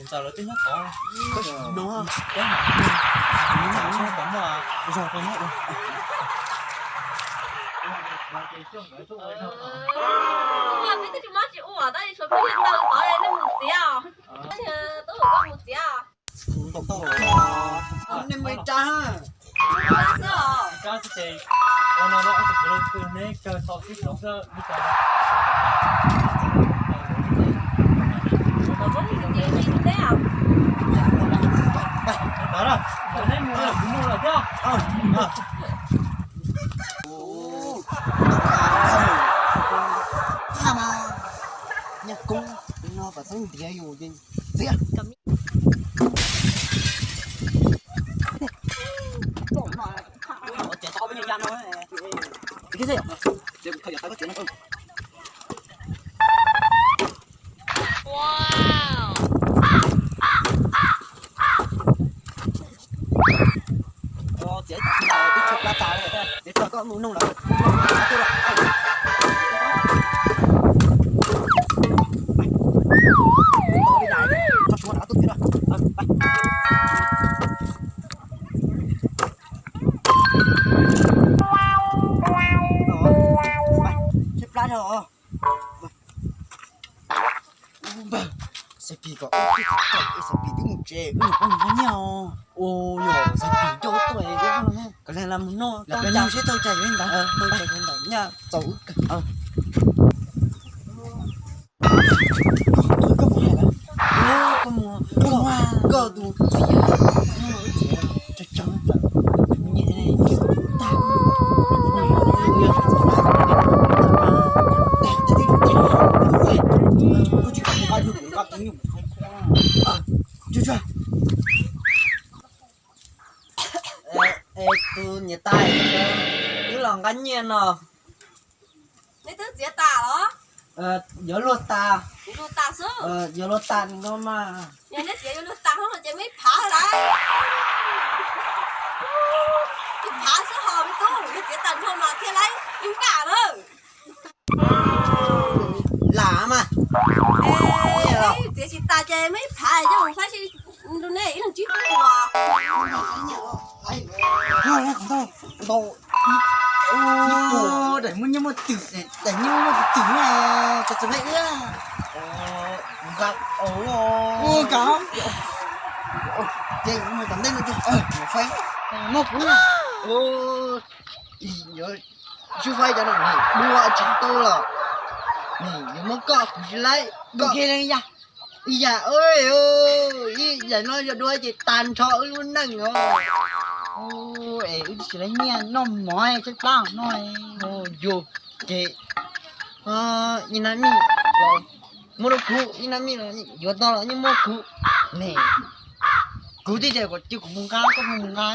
Txawm lawv twb nyob tod no, peb mam, peb mam sab tod muaj zog rau nyob ua. Peb twb tsis muab tsis ua tab sis tshuav peb niag taw tod nej mus txiav os. Tub hwm koj mus txiav. Nej mus ib rab, ib rab xwb os. Ib rab xwb ces ua no los ob tug kwv los twg neb kawg tau tib tsoom xwb. Nyob koob no pam xeeb ntiav yus ces txiav. Txiav twb tshuav plab tas li, txiav tso koj mus noog lawm. Tshaib plab dhau. Xais pis kom xais pis twb mus tsev, wb mus poj niam nyiaj os. Ua yog xais pis coj tuaj, kom leej lam mus noj, lam peb noj seb tau cai yuav ntawd, tau cai yuav ntawd nyaj txaus wb kawg. Koj mus hais lawm, koj mus, koj tus txiv, txiv, txiv, Tus niam tais, wb los nqa nyiaj no. Neb twb txiav tas los? Yuav luag tas. Yuav luag tas xwb. Yuav luag tas no mas. Yog neb txiav yuav luag tas no ces muaj ib phav lawm. Ib phav xwb ho me tub, yog txiav tas nrho mas thiaj li ib nkaj lawm. Lam mas. Txiav tsis tas ces muaj ib phav coj mus faib si rau nej ib leeg tsib puas. Daim muaj nyiaj muaj twm, daim nyiaj muaj twm twm na, txawm txawm me ua. Nqa, ua nqa. Ces mus tom ntej no ces faib. Muab kuv na. Yuav tsum faib cov no, dua tsis tau los. Yuav muab koj kuv tsis laib, koj ib yam. Ib yam no yog dua ces tag nrho wb lub neej os. Es wb twb tsis laib nyiaj noj mov tshaib plab no. Yus ces ib nab mij los muab rau kuv, ib nab mij los yuav tau los yeej muab kuv ne. Kuv thiaj tias kom cia kuv mus nqa, koj mus nqa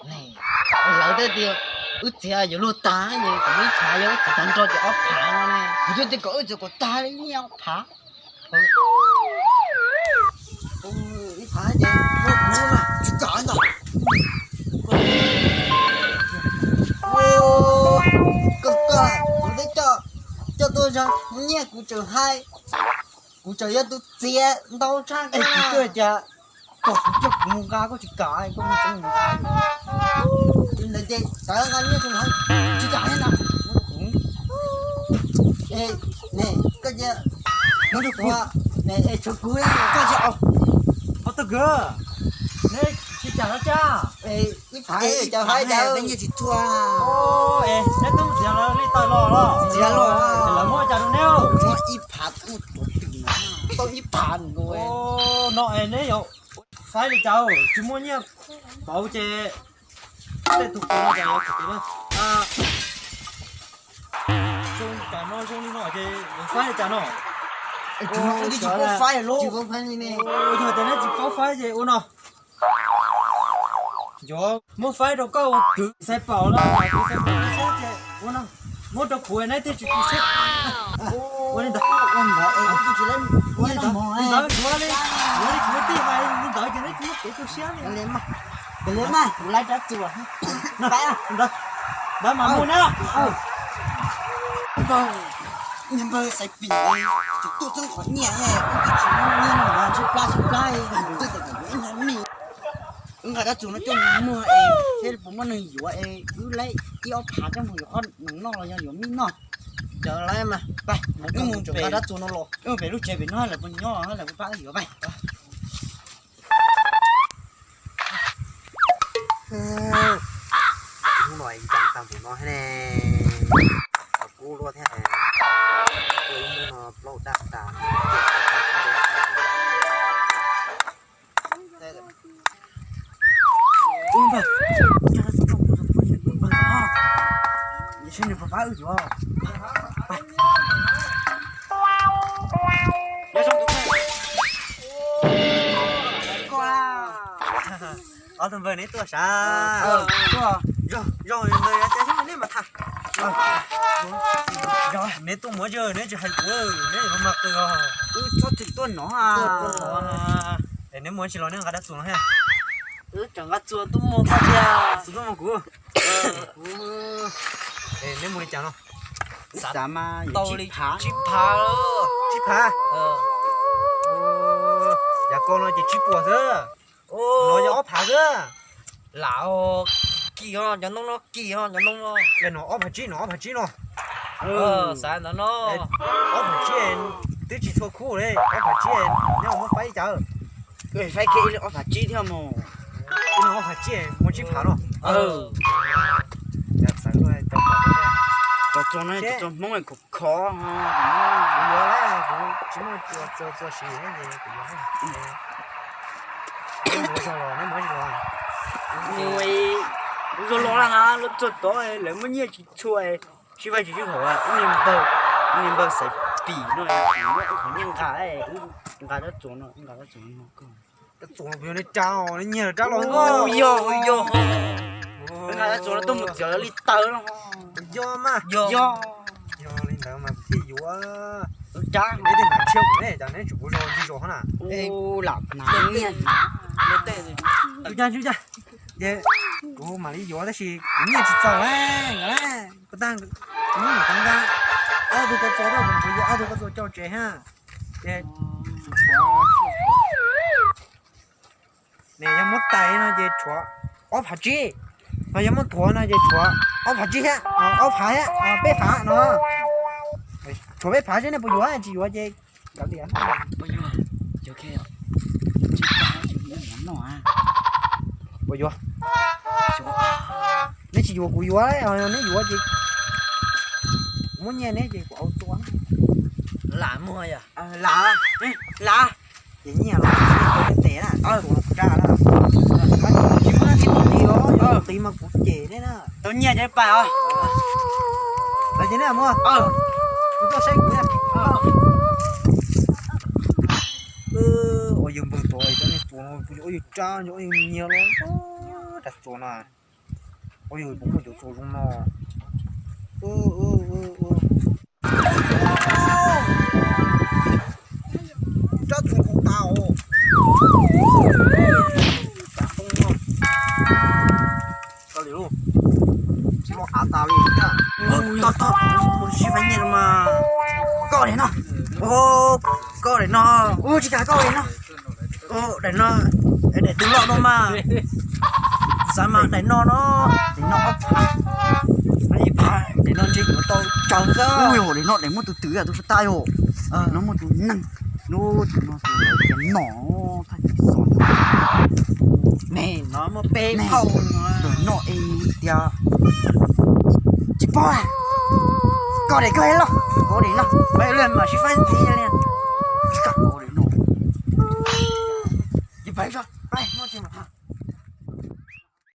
ne. Lawv twb tias wb txiav yuav luag tag es kom ib phav, yog wb txiav tag nrho ces ob phav no ne. Kuv thiaj tias kom wb txiav kom tag li yeej ob phav. Ib phav ces muab kuv mas tsis kam ntag. Koj, koj, kuv twb coj, coj tuaj zog nyiaj kuv tseem hais, kuv tseem yog tus txiav ntau tshaj. Es kuv twb tias kom kuv coj kuv mus nqa koj tsis kam, koj mus tsev mus nqa. Tus ntawd ces tawv nqa nyiaj tus ntawd tsis kam thiab ntag. Es ne, koj cia, muab rau kuv, ne, es tshuav kuv, koj cia. Ob tug kwv, neb tsis kam los cas? Ib phav, cov haib cov nyiaj tsis txhua. Es neb twb txiav lawv li tawm los los? Txiav los. Lawv muab cas rau neb? Muab ib phav, tau ib phav nkaus. No es neb yuav faib li cas? Tsis muaj nyiaj pauv ces tej tug kwv no cas yuav tsis tim na. Zoo cas no, zoo li no ces faib li cas no? Tsis paub faib lub. Yog tias neb tsis paub faib ces ua no. Yuav muab faib rau koj ua kwv xaiv paum los kuv xaiv paum neb saib ces ua no. Muab rau kuv neb thiaj tsis tu siab. Ua li ntawd, ua li ntawd, yuav li, yuav li kuv tij hais li ntawd ces neb tsis muaj kev tu siab li. Kuv laib rab txuas. Ntawd mas mus na. Niag npawg Xaiv Pim, tus tuaj txeeb qhov nyiaj, wb twb tsis muaj nyiaj no mas. Plab plab, wb nqa dab txuas no coj mus muag es seb puas muaj neeg yuav es wb laib ib ob phav coj mus yuav qhov nees noj los yog yuav mij noj. Cov laib mas, wb mus pem dab txuas no los, wb mus pem lub tsev pem no lawv puas nyob lawv puas pab wb yuav pab. Hnub no ncaim tag npaum no thiab ne, qhov kub luaj thiab ne, ib hnub no plaub daj tas. Ub npawg, npawg, seb nws puas pab wb yuav. Ob tug npawg neb tuaj sav. Zog npawg, cas xyov neb mas tham. Neb tuaj muab tsawg neb tsis hais kuv, neb yuav mag qw os. Wb txhob txwm tuaj no. Es neb muaj tsis los neb nqa dab txuas no thiab. Wb tseem nqa txuas tuaj muag koj thiab. Txuas tuaj muag kuv. Es neb muag li cas no? Xav mas tau li tsib phav. Tsib phav? Yav koj no ces tsib puas xwb. No yog ob phav xwb. Lam kim ho cov ntoo no, kim ho cov ntoo no. No ob phav tsib, no ob phav tsib no. Xav ntawd no. Ob phav tsib twb tsis txhua khub li, ob phav tsib nyob muab faib cas. Faib kiag ib ob phav tsib thiab mus. Ib ob phav tsib muaj tsib phav no. Cov txuas no cov txuas Hmoob khov khov. Kuv yuav, kuv tsis muaj txuas txuas siv ces kuv yuav. Neb muab tsis los, neb muab tsis los. Zoo los na, lawv txog tod lawv muaj nyiaj tsis txhua, sib faib tsis sib haum, ib niag npawg, ib niag npawg xaiv pim no, wb qhov nyiaj nqa, wb nqa dab txuas no, nqa dab txuas no. Dab txuas no puas yog neb rab os, neb nyiag rab los? Yog, yog. Nqa dab txuas no tuaj mus txiav li taw no. Yog mas. Yog. Yog li ntawd mas kuv thiaj yuav. Neb tej hnav tshiab kuv ne, cas neb tseem ua zog ntxig zos hov na? Lam hnav nyiaj hnav. Tsuj cag, tsuj cag. Ces kuv mam li yuav tab sis kuv nyiaj tsis txaus na, nkawd na. Kuv tag, kuv muab nqa ob tug koj txo rau, kuv yuav ob tug koj txo coj tsev ha. Ces ne yog muab tais no ces tshuav ob phav tsib, ho yog muab thuav no ces tshuav ob phav tsib thiab, ob phav thiab, peb phav no. Tshuav peb phav xwb, nej puas yuav? Tsis yuav ces kav liam. Puas yuav? Neb tsis yuav kuv yuav, neb yuav ces kuv muab nyiaj neb ces kuv au txua. Lam muag yom? Lam, lam. Ces nyiaj los kuv tes na, txua los kuv rab na. Tsis muaj dab tsi tiv os, yog tiv mas kuv cem neb na. Tau nyiaj ces pais os. Ces neb mus, kuv tuaj saib kuv. Ua yus npawg tod, cov niag txuas no, ua yus rab, ua yus nyiag los rab txuas na. Ua yus puas muaj cov txuas zoo no. Rab txuas kuv tas os. Tau li, tsis muaj av tas li. Tau, tau, sib faib nyiaj no mas. Koj daim no. Koj daim no. Ua tsis kam koj daim no. Daim no, daim twg loj no mas. Xav mas daim no no, daim no ob phav, ib phav, daim no ntshe yuav tau tsawg xwb. Ui, daim no daim muaj tus twm, tus faj tab yom. No muaj tus neeg, no tus no tus lawv tias nom thaj tsis xos. Ne, no muaj peb phauj. Tus no es tias tsis paub. Koj daim koj los, koj daim no, peb lawm mas sib faib ntxiv li. Tsis kam koj daim no. Ces pais tso, pais, muaj tsis mas.